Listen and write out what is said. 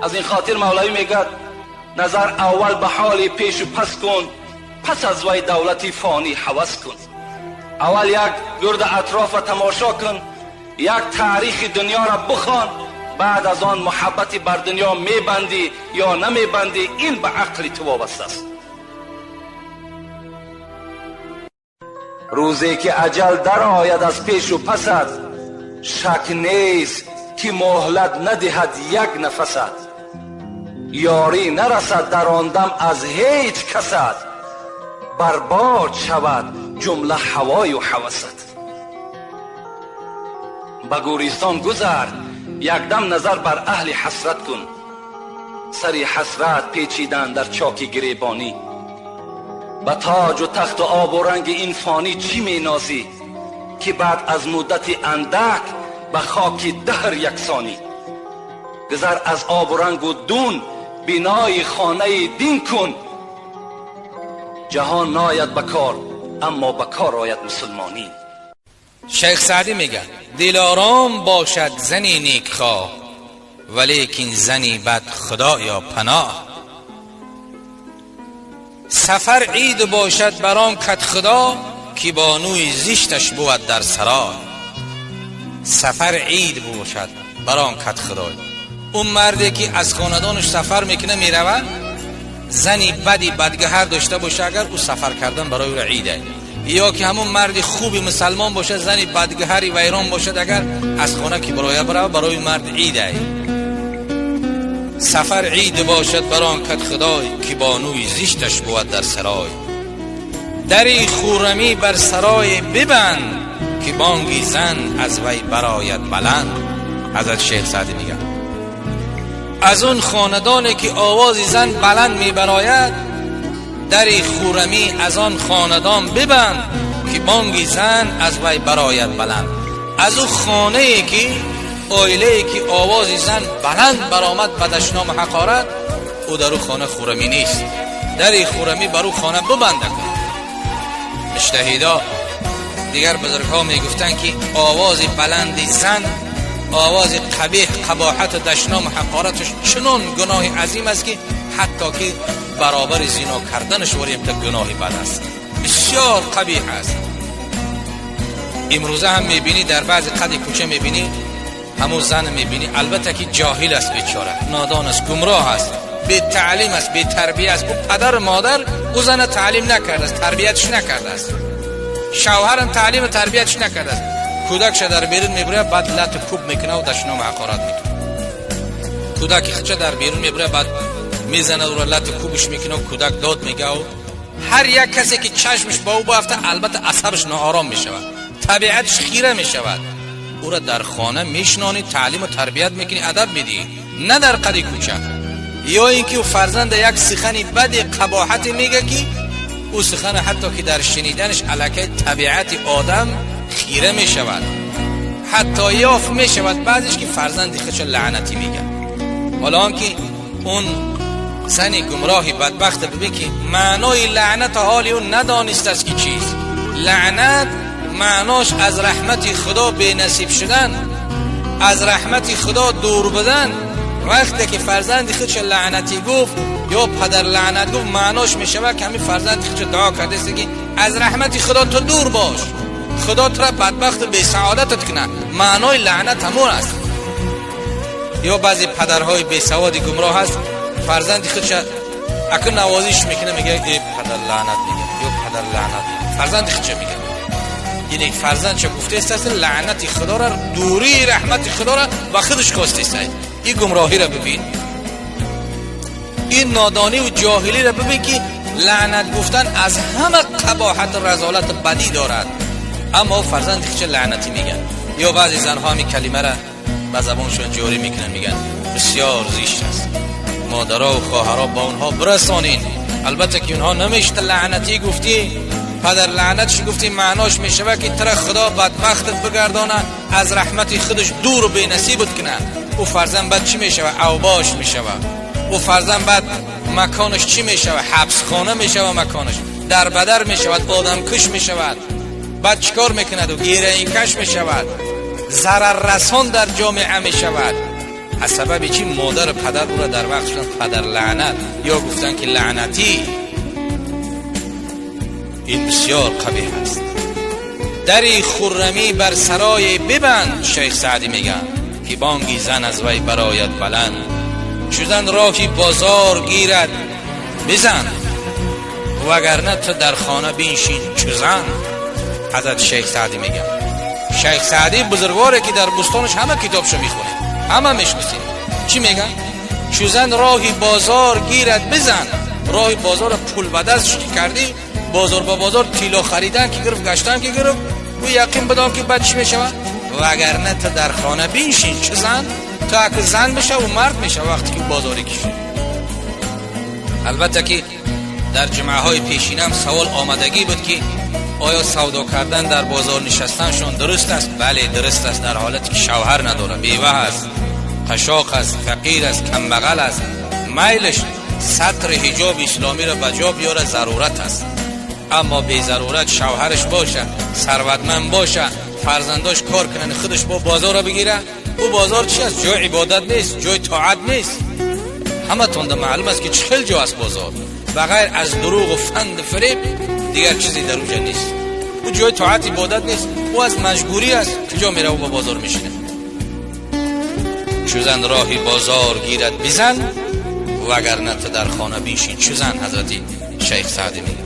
Аз ин хотир Мавлавӣ мегӯяд: назар аввал ба ҳоли пешу пас кун, пас аз вай давлати фонӣ ҳавас кун. Аввал як гирду атрофа тамошо кун, як таърихи дунёро бихон, баъд аз он муҳаббати бар дунё мебандӣ ё намебандӣ, ин ба ақли ту вобаста аст. Рӯзе ки аҷал дарояд аз пешу пасат, шак нест ки муҳлат надиҳад як нафасат. Ёрӣ нарасад дар он дам аз ҳеҷ касат, барбод шавад ҷумла ҳавою ҳавасат. Ба гӯристон гузар, якдам назар бар аҳли ҳасрат кун. Сари ҳасрат печидан дар чоки гиребонӣ. Ба тоҷу тахту обу ранги ин фонӣ чӣ менозӣ, ки баъд аз муддати андак ба хоки даҳр яксонӣ. Гузар аз обу рангу дун, бинои хонаи дин кун. Ҷаҳон наояд ба кор, аммо ба кор ояд мусулмонӣ. Шайх Саъдӣ мегӯяд: дилором бошад зани некхоҳ, валекин зани бад худоё паноҳ. Сафар ид бошад бар он кадхудо, ки бонуи зишташ бувад дар сарой. Сафар ид бошад бар он кадхудой. Он марде ки аз хонадонаш сафар мекунад, меравад, зани бади бадгаҳар дошта боша, агар ӯ сафар кардан барои ӯ ид аст. Ё ки ҳамон марди хуби мусалмон бошад, зани бадгаҳари вайрон бошад, агар аз хона ки бароя баравад, барои мард ид аст. Сафар ид бошад бар он кадхудой, ки бонуи зишташ бувад дар сарой. Дари хуррамӣ бар сарой бибанд, ки бонги зан аз вай барояд баланд. Ҳазрат Шейх Саъдӣ мегӯяд: аз он хонадоне ки овози зан баланд мебарояд, дари хуррамӣ аз он хонадон бибанд, ки бонги зан аз вай барояд баланд. Аз он хонае ки оилае ки овози зан баланд баромад ба дашному ҳақорат, ӯ дар ӯ хона хуррамӣ нест. Дари хуррамӣ бар ӯ хона бибанда кун. Муҷтаҳидо, дигар бузургҳо мегуфтанд, ки овози баланди зан, овози қабеҳ, қабоҳату дашному ҳақораташ чунон гуноҳи азим аст, ки ҳатто ки баробари зино карданаш вариамта гуноҳи бад аст, бисёр қабеҳ аст. Имрӯза ҳам мебинӣ, дар баъзе қади кӯча мебинӣ, ҳамун зан мебинӣ, албатта ки ҷоҳил аст, бечора, нодон аст, гумроҳ аст, бетаълим аст, бетарбия аст. Ӯ падару модар ӯ зана таълим накардааст, тарбиятш накардааст, шавҳарам таълиму тарбиятш накардааст. Кӯдакша дар берун мебурад, баъд лату кӯб мекунад, дашному ҳақорат мекунад. Кӯдаки худша дар берун мебурад, баъд мезанад ӯро, лату кӯбш мекунад, кӯдак дод мегӯяд. Ҳар як касе ки чашмаш ба ӯ бафта, албатта асабаш ноором мешавад, табиаташ хира мешавад. Ӯро дар хона мешинонӣ, таълиму тарбият мекунӣ, адаб медиҳӣ, на дар қади кӯча. Ё ин ки ӯ фарзанда як сухани бади қабоҳате мега, ки ӯ сухана ҳатто ки дар шуниданаш аллакай табиати одам хира мешавад, ҳатто ёфт мешавад баъзеш ки фарзанди худшо лаънатӣ мегӯяд. Ҳоло он ки он зани гумроҳи бадбахта бибин, ки маънои лаъната ҳоли ӯ надонистааст, ки чиз лаънат маънош аз раҳмати худо бенасиб шудан, аз раҳмати худо дур будан. Вақте ки фарзанди худшо лаънатӣ гуфт ё падар лаънат гуфт, маънош мешавад, ки ҳамин фарзанди худшо дуо кардааст, ки аз раҳмати худо ту дур бош, худо тура бадбахту бесаодатат кунад. Маънои лаънат ҳамон аст. Ё баъзе падарҳои бесаводи гумроҳ аст, фарзанди худша аку навозиш мекунад, мегӯяд: э падар лаънат мегӯяд, ё падар лаънат мегӯяд, фарзанди худша мегӯяд. Яъне фарзандша гуфтааст лаънати худоро, дурии раҳмати худоро ба худаш хостааст. Ин гумроҳиро бибин, ин нодониву ҷоҳилиро бибин, ки лаънат гуфтан аз ҳама қабоҳату разолату бадӣ дорад, аммо фарзанди худша лаънатӣ мегӯянд. Ё баъзе занҳо ҳамин калимаро ба забоншон ҷорӣ мекунанд, мегӯянд бисёр зишт аст. Модаро ва хоҳаро, ба онҳо бирасонин. Албатта ки онҳо намешта. Лаънатӣ гуфтӣ, падар лаънатш гуфтӣ, маънош мешавад, ки тура худо бадбахтат бигардонад, аз раҳмати худаш дуру бенасибат кунад. Ӯ фарзанд баъд чӣ мешавад? Авбош мешавад. Ӯ фарзанд баъд маконаш чӣ мешавад? Ҳабсхона мешавад, маконаш дарбадар мешавад, одамкуш мешавад. Баъд чӣ кор мекунад? Ӯ героинкаш мешавад, зараррасон дар ҷомеа мешавад. Аз сабаби чӣ модару падар ӯро дар вақт шудан падар лаънат ё гуфтан ки лаънатӣ? Ин бисёр қабеҳ аст. Дари хуррамӣ бар сарое бибанд, Шайх Саъдӣ мегӯянд, ки бонги зан аз вай барояд баланд. Чу зан роҳи бозор гирад, бизан, вагарна ту дар хона биншин чу зан. Ҳазрат Шайх Саъдӣ мегӯянд. Шайх Саъдӣ бузургворе ки дар бӯстонаш ҳама китобшо мехонем, ҳама мешносем. Чӣ мегӯянд? Чу зан роҳи бозор гирад, бизан. Роҳи бозорро пул ба даст кардӣ, бозор ба бозор тилло харидан ки гирифт, гаштан ки гирифт, ӯ яқин бидон ки баъд чӣ мешавад. Вагарна ту дар хона биншин чу зан. То аки зан бишав, ӯ мард мешава вақте ки бозорӣ кишид. Албатта ки дар ҷумъаҳои пешинам савол омадагӣ буд, ки оё савдо кардан дар бозор нишастаншон дуруст аст? Бале, дуруст аст, дар ҳолате ки шавҳар надорад, бева аст, қашоқ аст, фақир аст, камбағал аст, майлаш сатри ҳиҷоби исломиро ба ҷо биёрад, зарурат аст. Аммо безарурат шавҳараш боша, сарватманд боша, фарзандош кор кунанд, худаш бо бозорро бигира, ӯ бозор чи аст? Ҷои ибодат нест, ҷои тоат нест. Ҳаматонда маълум аст, ки чӣ хел ҷо аст бозор. Ба ғайр аз дурӯғу фанду фиреб дигар чизе дар уҷа нест. Ӯ ҷои тоат, ибодат нест, ӯ аз маҷбурӣ аст. Куҷо мерав, ба бозор мешинад. Чу зан роҳи бозор гирад, бизан, вагарна ту дар хона биншин чу зан. Ҳазрати Шайх Саъдӣ мегӯяд.